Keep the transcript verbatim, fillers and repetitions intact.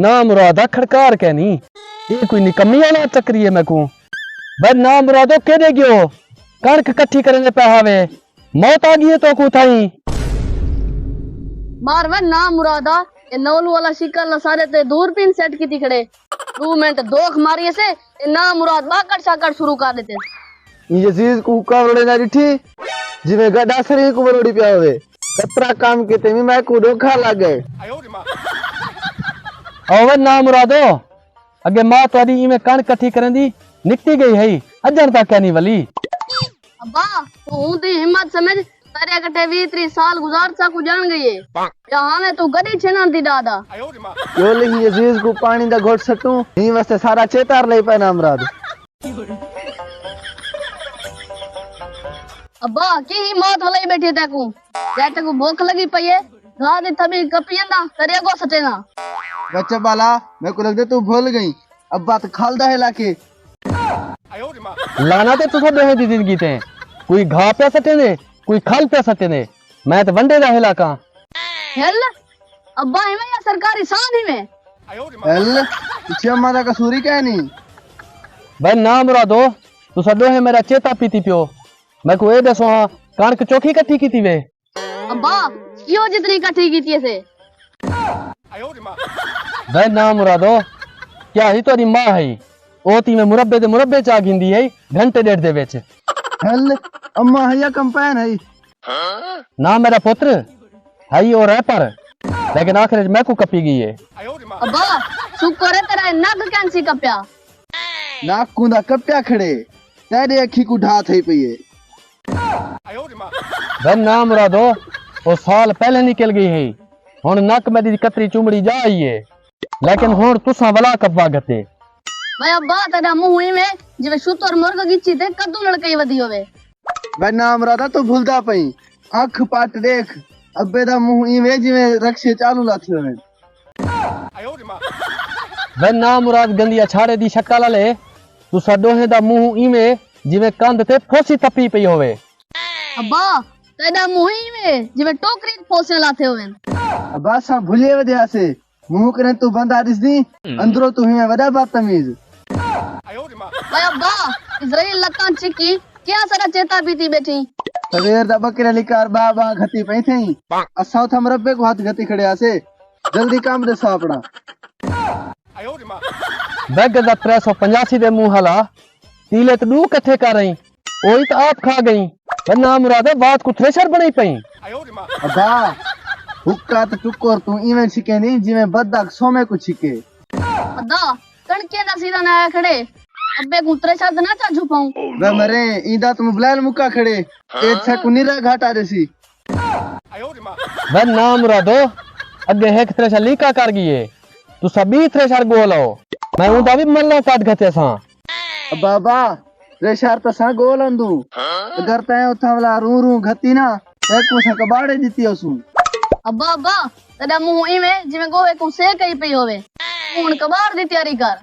نا مراد آ کھڑکار کینی، اے کوئی نکمی والا چکری ہے میکوں۔ بے نا مرادو، کیݙے ڳیو؟ کݨک کٹھی کرݨ دے پئے ہاوے، موت آ ڳئی ہے توکوں تھائیں۔ مار وے نا مرادا، اے نولو والا شکل نہ سارے تے دور پین سیٹ کیتی کھڑے۔ ݙو منٹ دوکھ ماری اسے، اے نا مراد ٻاکڑ شاکڑ شروع کر ݙتے۔ ایں یزید کوں حکا وروڑے نہ ݙٹھی، جیویں گݙا سریں کوں وروڑی پیا ہووے۔ کترا کم کیتے وی میکوں ݙوکھا لڳ ڳئے۔ او وے نا مرادو، اڳے ماء تہاݙی ایویں کݨک کٹھی کریندی نکتی ڳئی ہئی، اڄݨ تک کینی ولی۔ ابا، توں اوندی ہمت سمجھ، تیݙے کٹھے ویہہ تریہہ سال گزار ساکوں ڄاݨ ڳئی ہے۔ یا ہاویں توں گݙی چھنݨ دی ݙاہ دا۔ ڄولیں یزید کوں پاݨی دا گھٹ سٹوں، ایں واسطے سارا چیتا رلئی پئے نا مراد۔ ابا، کیہی موت ولائی ٻیٹھی تیکوں؟ جے تیکوں بھوک لڳی پئی ہے، گھاہ دی تھٻی کپی آندا، تیݙے اڳوں سٹینداں۔ بچہ ٻالا، میکوں لڳدے توں بھل ڳئیں، ابا تاں کھل دا ہے لاکے۔ لعنت ہے تساں ݙوہیں دی زندگی تے، کوئی گھاہ پیا سٹیندے، کوئی کھل پیا سٹیندے، میں تاں ونڈے دا ہے لاکاں۔ ہل، ابا ایویں یا سرکاری ساندھ ایویں؟ ہل، پچھے اماں دا قصور ہی کائنی۔ بھئی نا مرادو، تساں ݙوہیں میݙا چیتا پیتی پیو، میکوں اے ݙسو ہاں، کݨک چوکھی کٹھی کیتی وے؟ ابا، ایہو جتنی کٹھی کیتی اسے۔ بھئی نا مرادو، کیا ہئی تہاݙی ماء ہئی؟ او تاں ایویں مربے دے مربے چا گھندی ہئی گھنٹے ݙیڈھ دے وچ۔ ہل، اماں ہئی یا کمپائن ہئی؟ نا میݙا پتر، ہئی او ریپر، لیکن آخر وچ میکوں کپی ڳئی ہے۔ ابا، شکر ہے تیݙا اے نک کینسی کپیا۔ نک کوں دا کپیا کھڑے، تیݙے اکھیں کوں ڈھا تھئی پئی ہے۔ بھئی نا مرادو، او سال پہلے نکل ڳئی ہئی، ہݨ نک میݙی قطری چمڑی ڄا آئی ہے، لیکن ہݨ تساں ولا کپوا گھتے۔ وے ابا، تیݙا منہ ایویں جیویں شتر مرغ ڳچی تے کدوں لڑکئی ودی ہووے۔ وے نا مرادا، توں بھلدا پئیں، اکھ پٹ ݙیکھ، ابے دا منہ ایویں جیویں رکشے چالو لاتھے ہوون۔ وے نا مراد گندی اچھاڑے دی شکل آلے، تساں ݙوہیں دا منہ ایویں جیویں کندھ تے پھوسی تپی پئی ہووے۔ ابا، تیݙا منہ ایویں جیویں ٹوکری تے پھوسیاں لاتھے ہوون۔ ابا، اساں بھلے ودے ہاسے، منہ کنیں توں بندہ ݙسدیں، اندروں توں ہیویں وݙا بدتمیز۔ وے ابا، اسرائیل لتاں چکی کیا سارا چیتا پیتی ٻیٹھیں؟ سویر دا ٻکرے آلی کار ٻاہ ٻاہ گھتی پئی تھئیں۔ اساں اتھاں مربے کوں ہتھ گھتی کھڑے ہاسے۔ جلدی کم ݙسا اپݨا۔ بیگ دا ترے سو پنجاسی دے منہ ہلا، تیلے تے ݙو کٹھے کر آئیں، اوہی تاں آپ کھا ڳئیں۔ ورنہ مرادے وات کوں تھریشر بݨائی پئیں۔ ابا، حقہ تے ٹکر توں ایویں چھکیندیں جیویں بدک سومے کوں چھکے۔ ادا، کݨکیں دا سیزن آیا کھڑے، ابے کوں تریشر تے نہ چا جھپاؤں۔ وے مرے، ایندا تاں موبلائل مکا کھڑے، اے ساکوں نرا گھاٹا ݙیسی۔ وے نا مرادو، اڳے ہک تھریشر لیکا کر ڳئی ہے، تساں ٻئی تھریشر ڳول آؤ، میں اوندا وی ملاں کڈھ گھتیساں۔ ابا ابا، تھریشر تاں اساں ڳول آندوں، اگر تیں اتھاں ولا روں روں گھتی نا، تیکوں اساں کٻاڑے ݙتی ہوسوں۔ ابا ابا، تیݙا منہ ایویں جیویں ڳوہے کوں سیک آئی پئی ہووے، توں ہݨ کٻاڑ دی تیاری کر۔